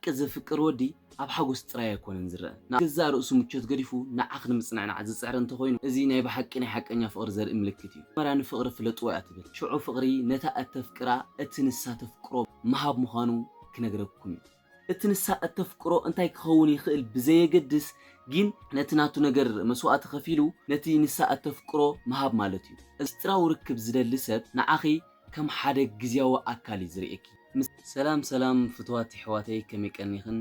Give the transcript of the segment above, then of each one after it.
ሓቂ ዘፍቅር ወዲ ኣብ ሓጎስ ጥራይ ኣይኮነን ዝረአ። ናብ ገዛእ ርእሱ ምቾት ገዲፉ ንዓኺ ንምጽንዕናዕ ዝጽዕር እንተኾይኑ፣ እዚ ናይ ብሓቂ ናይ ሓቀኛ ፍቕሪ ዘርኢ ምልክት እዩ። መጀመርያ ንፍቕሪ ፍለጥዎ እያ ትብል። ሽዑ ፍቕሪ ነታ እተፍቅራ እቲ ንሳ ተፍቅሮ ምሃብ ምዃኑ ክነግረኩም እዩ። እቲ ንሳ እተፍቅሮ እንታይ ክኸውን ይኽእል ብዘየገድስ፣ ግን ነቲ ናቱ ነገር መስዋእቲ ከፊሉ ነቲ ንሳ እተፍቅሮ ምሃብ ማለት እዩ። ምስጢራዊ ርክብ ዝደሊ ሰብ ንዓኺ ከም ሓደ ግዝያዊ ኣካል እዩ ዝርእየኪ። ምስ-፣ ሰላም ሰላም ፍትዋት የሕዋተይ፣ ከመይ ቀኒኽን?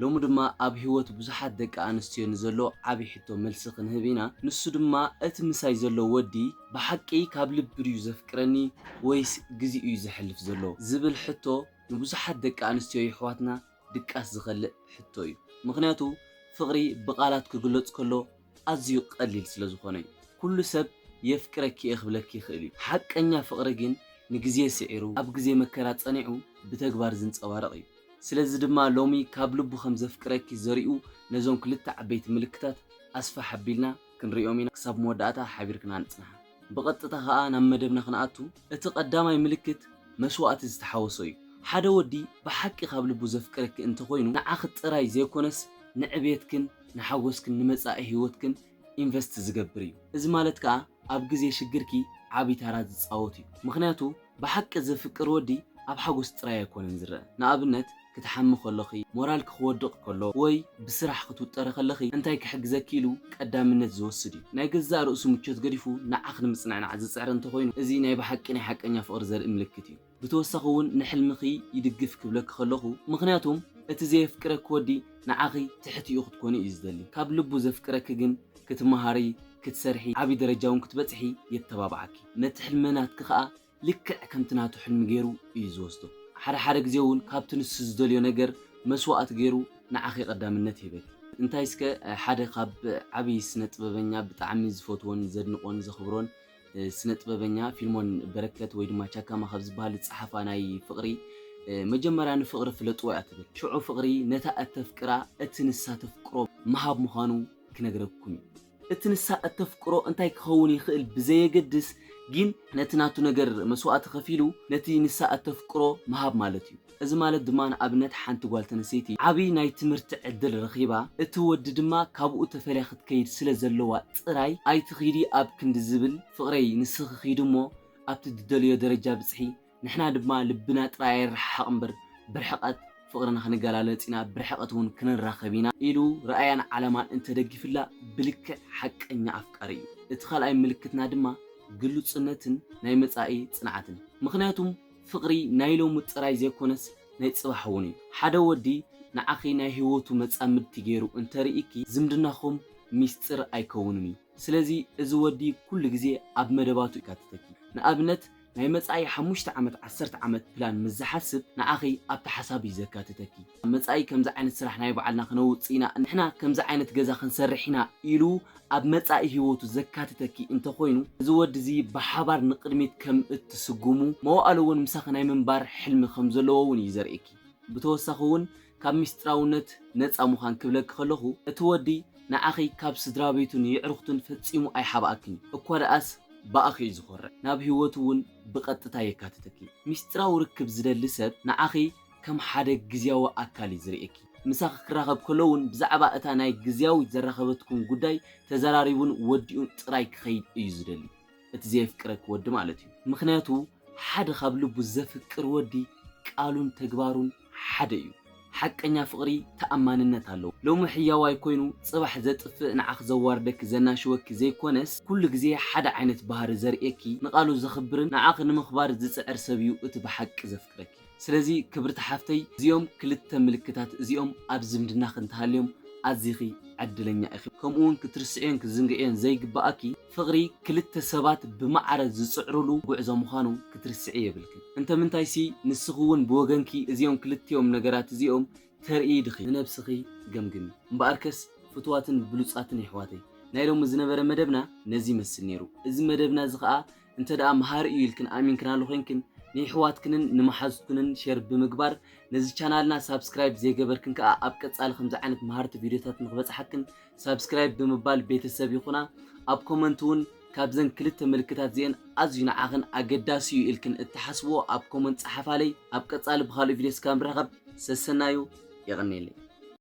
ሎሚ ድማ ኣብ ህይወት ብዙሓት ደቂ ኣንስትዮ ንዘሎ ዓቢ ሕቶ መልሲ ክንህብ ኢና። ንሱ ድማ እቲ ምሳይ ዘሎ ወዲ ብሓቂ ካብ ልቢ ድዩ ዘፍቅረኒ ወይስ ግዜኡ እዩ ዘሕልፍ ዘሎ ዝብል ሕቶ ንብዙሓት ደቂ ኣንስትዮ የሕዋትና ድቃስ ዝኸልእ ሕቶ እዩ። ምኽንያቱ ፍቕሪ ብቓላት ክግለጽ ከሎ ኣዝዩ ቀሊል ስለ ዝኾነ እዩ። ኩሉ ሰብ የፍቅረኪ እየ ክብለኪ ይኽእል እዩ። ሓቀኛ ፍቕሪ ግን ንግዜ ስዒሩ፣ ኣብ ግዜ መከራ ጸኒዑ ብተግባር ዝንጸባረቕ እዩ። ስለዚ ድማ ሎሚ ካብ ልቡ ከም ዘፍቅረኪ ዘሪኡ ነዞም ክልተ ዓበይቲ ምልክታት ኣስፍሕ ኣቢልና ክንሪኦም ኢና። ክሳብ መወዳእታ ሓቢርክና ንጽንሓ። ብቐጥታ ኸኣ ናብ መደብና ክንኣቱ፣ እቲ ቀዳማይ ምልክት መስዋእቲ ዝተሓወሶ እዩ። ሓደ ወዲ ብሓቂ ካብ ልቡ ዘፍቅረኪ እንተኾይኑ ንዓኺ ጥራይ ዘይኮነስ ንዕብየትክን ንሓጎስክን ንመጻኢ ህይወትክን ኢንቨስት ዝገብር እዩ። እዚ ማለት ከኣ ኣብ ግዜ ሽግርኪ ዓቢ ታራ ዝጻወት እዩ። ምኽንያቱ ብሓቂ ዘፍቅር ወዲ ኣብ ሓጎስ ጥራይ ኣይኮነን ዝረአ። ንኣብነት ክትሓሚ ከለኺ፣ ሞራልኪ ክወድቕ ከሎ ወይ ብስራሕ ክትውጠሪ ከለኺ እንታይ ክሕግዘኪ ኢሉ ቀዳምነት ዝወስድ እዩ። ናይ ገዛእ ርእሱ ምቾት ገዲፉ ንዓኺ ንምጽንዕናዕ ዝጽዕር እንተኾይኑ እዚ ናይ ብሓቂ ናይ ሓቀኛ ፍቕሪ ዘርኢ ምልክት እዩ። ብተወሳኺ እውን ንሕልምኺ ይድግፍ ክብለኪ ከለኹ፣ ምኽንያቱም እቲ ዘየፍቅረኪ ወዲ ንዓኺ ትሕቲኡ ክትኮኒ እዩ ዝደሊ። ካብ ልቡ ዘፍቅረኪ ግን ክትመሃሪ፣ ክትሰርሒ፣ ዓቢ ደረጃ እውን ክትበጽሒ የተባብዓኪ። ነቲ ሕልሚ ናትኪ ከኣ ልክዕ ከምቲ ናቱ ሕልሚ ገይሩ እዩ ዝወስዶ። ሓደ ሓደ ግዜ እውን ካብቲ ንሱ ዝደልዮ ነገር መስዋእቲ ገይሩ ንዓኺ ቀዳምነት ይህበኪ። እንታይ እስከ ሓደ ካብ ዓቢ ስነ ጥበበኛ ብጣዕሚ ዝፈትዎን ዘድንቆን ዘኽብሮን ስነ ጥበበኛ ፊልሞን በረከት ወይ ድማ ቻካማ ካብ ዝበሃል ዝጸሓፋ ናይ ፍቕሪ መጀመርያ ንፍቕሪ ፍለጥዎ እያ ትብል። ሽዑ ፍቕሪ ነታ እተፍቅራ እቲ ንሳ ተፍቅሮ ምሃብ ምዃኑ ክነግረኩም እዩ። እቲ ንሳ እተፍቅሮ እንታይ ክኸውን ይኽእል ብዘየገድስ፣ ግን ነቲ ናቱ ነገር መስዋእቲ ከፊሉ ነቲ ንሳ እተፍቅሮ ምሃብ ማለት እዩ። እዚ ማለት ድማ ንኣብነት ሓንቲ ጓል ተነሰይቲ ዓቢ ናይ ትምህርቲ ዕድል ረኺባ፣ እቲ ወዲ ድማ ካብኡ ተፈልያ ክትከይድ ስለ ዘለዋ ጥራይ ኣይትኺዲ ኣብ ክንዲ ዝብል ፍቕረይ ንስኺ ኺዲ እሞ ኣብቲ ትደልዮ ደረጃ ብጽሒ፣ ንሕና ድማ ልብና ጥራይ ኣይረሓሓቕ እምበር ብርሕቐት ፍቕርና ክንገላለጽ ኢና፣ ብርሕቐት እውን ክንራኸብ ኢና ኢሉ ራእያን ዓላማን እንተደጊፍላ ብልክዕ ሓቀኛ ኣፍቃሪ እዩ። እቲ ካልኣይ ምልክትና ድማ ግሉጽነትን ናይ መጻኢ ጽንዓትን። ምኽንያቱም ፍቕሪ ናይ ሎሚ ጥራይ ዘይኮነስ ናይ ጽባሕ እውን እዩ። ሓደ ወዲ ንዓኺ ናይ ህይወቱ መጻምድቲ ገይሩ እንተርኢኪ ዝምድናኹም ሚስጥር ኣይከውንን እዩ። ስለዚ እዚ ወዲ ኩሉ ግዜ ኣብ መደባቱ ይካትተኪ። ንኣብነት ናይ መጻኢ ሓሙሽተ ዓመት ዓሰርተ ዓመት ፕላን ምስ ዝሓስብ ንዓኺ ኣብቲ ሓሳብ እዩ ዘካትተኪ። ኣብ መጻኢ ከምዚ ዓይነት ስራሕ ናይ ባዕልና ክነውጽእ ኢና፣ ንሕና ከምዚ ዓይነት ገዛ ክንሰርሕ ኢና ኢሉ ኣብ መጻኢ ህይወቱ ዘካትተኪ እንተኾይኑ፣ እዚ ወዲ እዚ ብሓባር ንቕድሚት ከም እትስጉሙ፣ መዋእሉ እውን ምሳኺ ናይ ምንባር ሕልሚ ከም ዘለዎ እውን እዩ ዘርእየኪ። ብተወሳኺ እውን ካብ ሚስጥራውነት ነጻ ምዃን ክብለኪ ከለኹ፣ እቲ ወዲ ንዓኺ ካብ ስድራ ቤቱን የዕሩኽቱን ፈጺሙ ኣይሓብኣክን እዩ። እኳ ደኣስ ብኣኺ እዩ ዝኾርዕ። ናብ ህይወቱ እውን ብቐጥታ የካትተኪ። ሚስጥራዊ ርክብ ዝደሊ ሰብ ንዓኺ ከም ሓደ ግዝያዊ ኣካል እዩ ዝርእየኪ። ምሳኺ ክራኸብ ከሎ እውን ብዛዕባ እታ ናይ ግዝያዊት ዘራኸበትኩም ጉዳይ ተዘራሪቡን ወዲኡን ጥራይ ክኸይድ እዩ ዝደሊ። እቲ ዘየፍቅረኪ ወዲ ማለት እዩ። ምኽንያቱ ሓደ ካብ ልቡ ዘፍቅር ወዲ ቃሉን ተግባሩን ሓደ እዩ። ሓቀኛ ፍቕሪ ተኣማንነት ኣለዎ። ሎሚ ሕያዋይ ኮይኑ ጽባሕ ዘጥፍእ ንዓኺ ዘዋርደኪ ዘናሽወኪ ዘይኮነስ ኩሉ ግዜ ሓደ ዓይነት ባህሪ ዘርእየኪ ንቓሉ ዘኽብርን ንዓኺ ንምኽባር ዝጽዕር ሰብ እዩ እቲ ብሓቂ ዘፍቅረኪ። ስለዚ ክብርቲ ሓፍተይ እዚኦም ክልተ ምልክታት እዚኦም ኣብ ዝምድናኺ እንተሃልዮም ኣዚኺ ዕድለኛ ኢኺ። ከምኡ እውን ክትርስዕዮን ክትዝንግዕዮን ዘይግብኣኪ ፍቕሪ ክልተ ሰባት ብማዕረ ዝጽዕሩሉ ጉዕዞ ምዃኑ ክትርስዒ የብልክን። እንተ ምንታይሲ ንስኺ እውን ብወገንኪ እዚኦም ክልቲኦም ነገራት እዚኦም ተርኢ ድኺ ንነብስኺ ገምግሚ። እምበኣርከስ ፍትዋትን ብሉጻትን የሕዋተይ ናይ ሎሚ ዝነበረ መደብና ነዚ ይመስል ነይሩ። እዚ መደብና እዚ ኸኣ እንተ ደኣ መሃሪ እዩ ኢልክን ኣሚንክናሉ ኮይንክን ንየሕዋትክንን ንመሓዙትክንን ሸር ብምግባር ነዚ ቻናልና ሳብስክራይብ ዘይገበርክን ከኣ ኣብ ቀጻሊ ከምዚ ዓይነት መሃርቲ ቪድዮታት ንክበጽሓክን ሳብስክራይብ ብምባል ቤተሰብ ይኹና። ኣብ ኮመንት እውን ካብዘን ክልተ ምልክታት እዚአን ኣዝዩ ንዓኽን ኣገዳሲ እዩ ኢልክን እትሓስብዎ ኣብ ኮመንት ጸሓፋለይ። ኣብ ቀጻሊ ብኻልእ ቪድዮ እስካብ ንራኸብ ሰሰናዩ። የቐንየለይ።